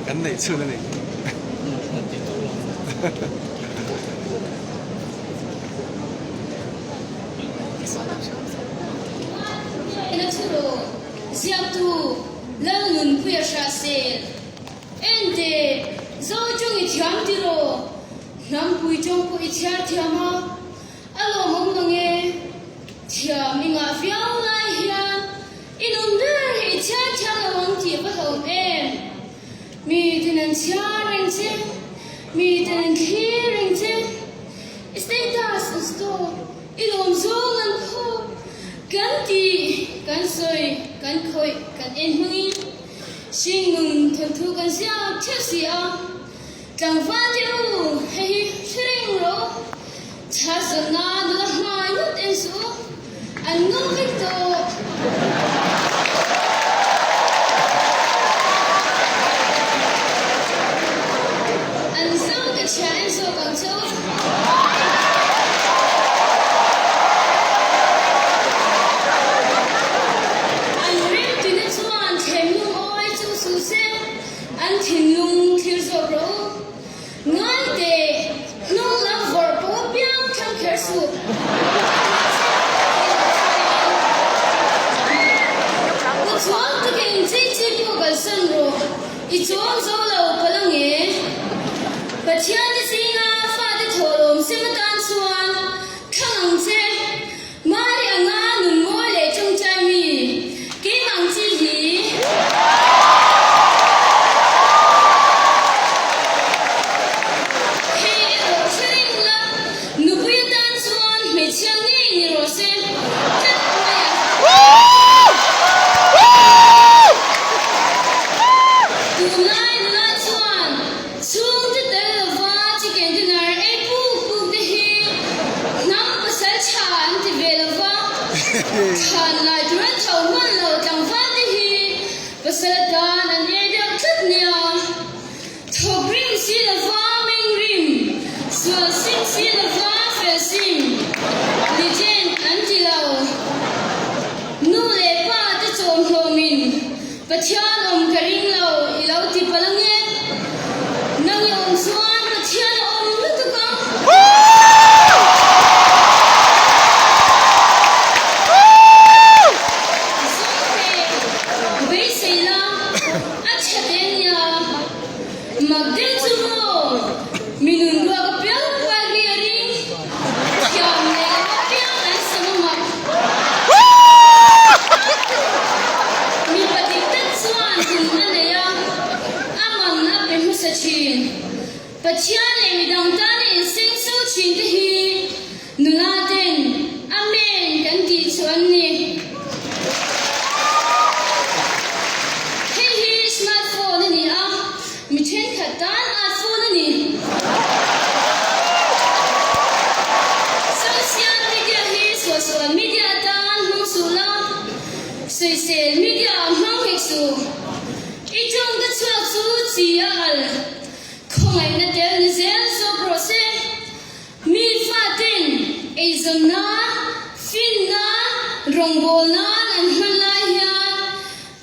Kan neih chhun a ni. Ena thu rawh, ziaktu Lalnunpuia Hrahsel, Ente, Zo tawng i thiam tiraw? Hnampui tawng pawh i chhiar thiam a, a lawmawm lo nge? Thiam i ngah viau lai hian i nun ber hi i chhiar thiam lo ang tih va hlawm em? Mi ten an chhiar reng che, mi ten an thlir reng che, i status an store, i lawm zawng an phawk, kan tih, kan sawi, kan khawih, kan en hmangin hringnun thawnthu kan ziak theuh si a. Tlangval te u, hei hi hre reng rawh. Chhar zawnna nula hmai ngawt en suh u, an ngo vek tawh. An zo ka chhia en zawk ang che u. An rimtuna chuan thlemlung awi chu suh se. An thinlung thlir zawk rawh u. Ngai teh, hnung lam vawrh pawh piang thlang kher suh. U chuang takin chi chi pawh kalsan rawh, i chuang zo lo palh ange. Pathian te zinga fate thawhlawm sem atan chuan thlang ang che. Mari anga nun mawi leh tawngtai mi keimah ang chi hi. Hei erawh hre reng la, nupui atan chuan hmeichhia ngei ni rawh se tlat mai a. Tunlai nula chuan Chhungte tel lova chicken dinner ei puk puk te hi hnam pasal tha an ti ve lova, thlan lai tur an tho hman lo tlangval te hi pasal atan an ei deuh tlat nia. Thawk rim si lova meng rim, sual sim si lova fel sim, legend an ti lo. Nu leh pa te chawmhlawmin Pathian awm ka ring lo, i lo ti palh ange. Nang i awm chuan Pathian a awm lutuk ang. Zawngte, beisei la, a chhe te nia. Mak deuh chu maw? Mi nun ruak apiang kual hi a ring. Thiam leh lo apiang an sam a mak. Mipa dik tak chuan tum a nei a, a man a pe hmasa thin. Pathian leh midang tana inseng so thin te hi nula ten Amen kan tih chu an ni. Hei hi smart phone a ni a, mi thenkhat tan art phone a ni. Social media hi suahsual media atan hmang suh la, sawisel media ah hmang hek suh. I tawngka chhuak chu chi a al, khawngaihna tel ni zel zawk rawh se. Mi faten eizawn nan, fin nan, rawngbâwl nan an hman lai hian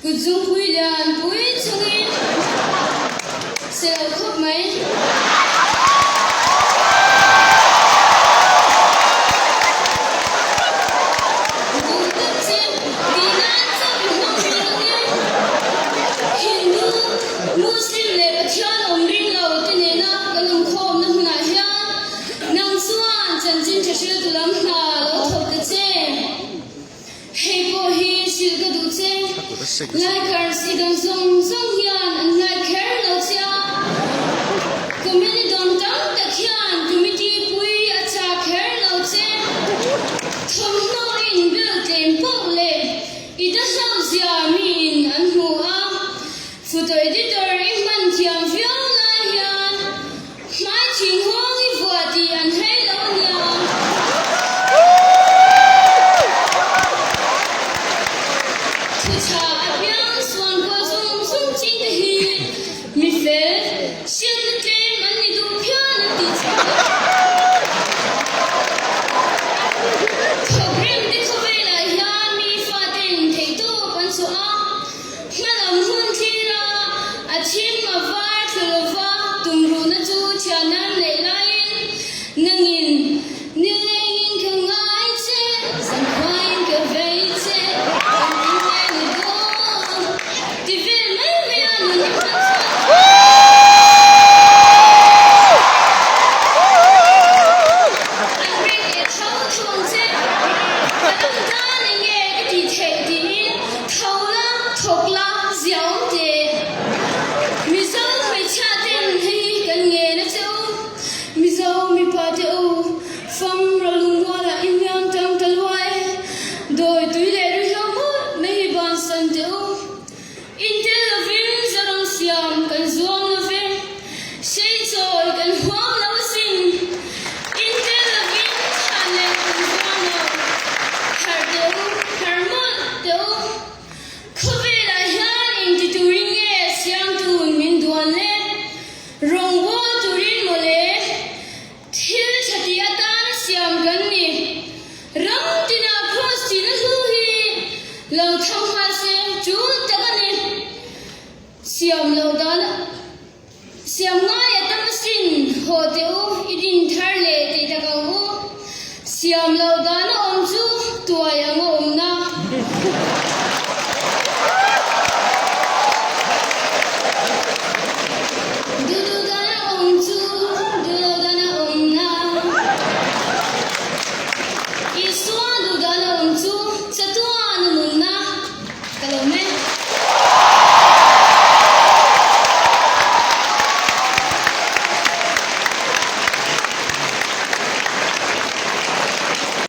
kut zungpui lian pui chungin se lo khawp mai. Duh tak che tih nan chauh i hmang ve lo nge? Hindu, Muslim leh Pathian awm ring lo te nena kan awmkhawmna hmunah hian Nang chuan chanchin tha hriltu lam hna lo thawk ta che. Hei pawh hi hrilh ka duh che.